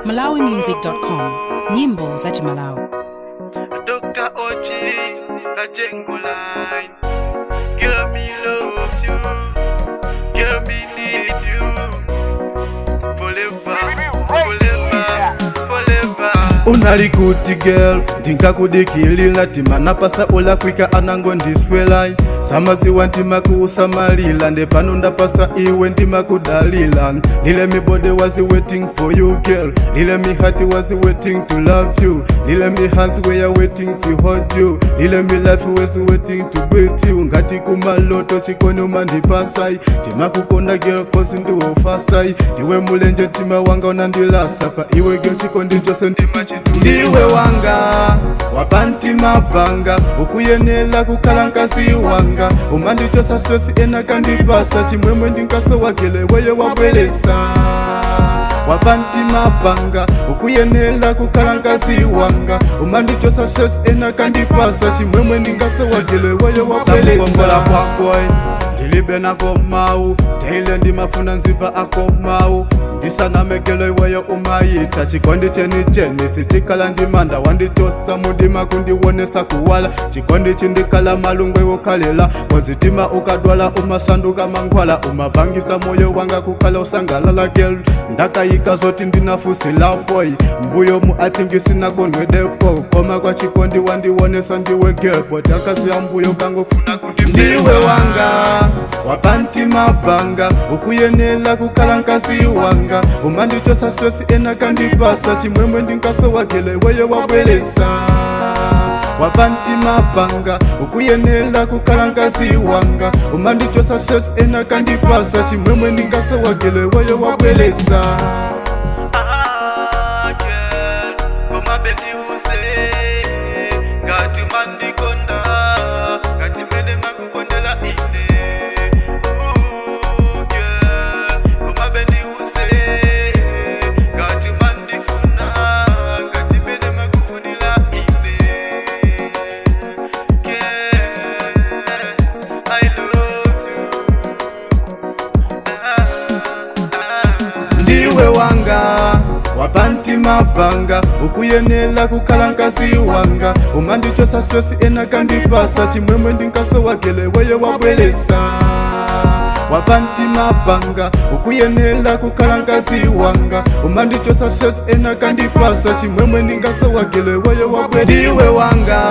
MalawiMusic.com, nyimbo za Malawi. Dr. Ochi, la Django line. Girl, me love you. Girl, me need you. Forever, forever, forever. Unalikuti girl, ndinkakudikilila timanapasa ulakwika anango ndiswelai samaziwa ndimakuusamalila ndepano ndapasa iwe ndimakudalila lile mi body was waiting for you girl, lile mi heart was waiting to love you, lile mi hands were waiting to hold you, lile mi life was waiting to breathe you. Ngati kumaloto chikoni umandipatsai ndimakukonda girl cause ndiwe ufasai ndiwe mulenje mtima wanga unandilasa pa iwe girl chikondi chose ndimachituliza. Ndiwe wanga wapantima panga ukuyenela kukhala nkasi wanga umandichosa sosi enakandipasa chimwemwe ndinkasowakele weye wabwelesa wapantima panga ukuyenela kukhala nkasi wanga umandichosa sosi enakandipasa chimwemwe ndinkasowakele weye wabwelesa. Kwakoi ndilibe nako mau teile ndimafuna nziva ako mau ndisanamekelo iweyo umayita chikondi cheni cheni sichikhala ndimanda wandichosa mudima kundiwonesa kuwala chikondi chindikhala malungwe wokhalela kozitima ukadwala umasanduka mankhwala umapangisa moyo wanga kukhala usangalala girl ndakayika zoti ndinafusilapoyi mbuyo mu athingi sinakondwedepo koma kwa chikondi wandiwonesa ndiwe girl potakasiya mbuyo kangofuna kundi. Ndiwe wanga wapantima panga ukuyenela kukhala nkasi wanga umandichosa sosi enakandipasa chimwemwe ndinkasowakele weye wabwelesa wapantima panga ukuyenela kukhala nkasi wanga umandichosa sosi enakandipasa chimwemwe ndinkasowakele weye wabwelesa. Ah, girl, koma bendiuse ngati mandikonda ngati mene makukondela ine. Ooh, girl, koma bendiuse ngati mandifuna ngati mene makufunila ine. Girl, I love you. Ah, ah. Ndiwe wanga wapantima panga ukuyenela kukhala nkasi wanga umandichosa sosi enakandipasa chimwemwe ndinkasowakele weye wabwelesa wapantima panga ukuyenela kukhala nkasi wanga umandichosa sosi enakandipasa chimwemwe ndinkasowakele weye wabwelesa. Ndiwe wanga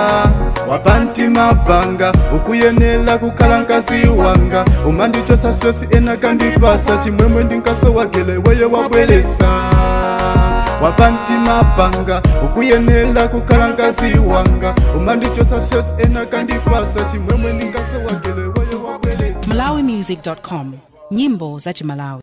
wapantima panga ukuyenela kukhala nkasi wanga umandichosa sosi enakandipasa chimwemwe ndinkasowakele weye wabwelesa wapantima panga ukuyenela kukhala nkasi wanga umandichosa sosi enakandipasa chimwemwe ndinkasowakele weye wabwelesa. MalawiMusic.com, nyimbo za Malawi.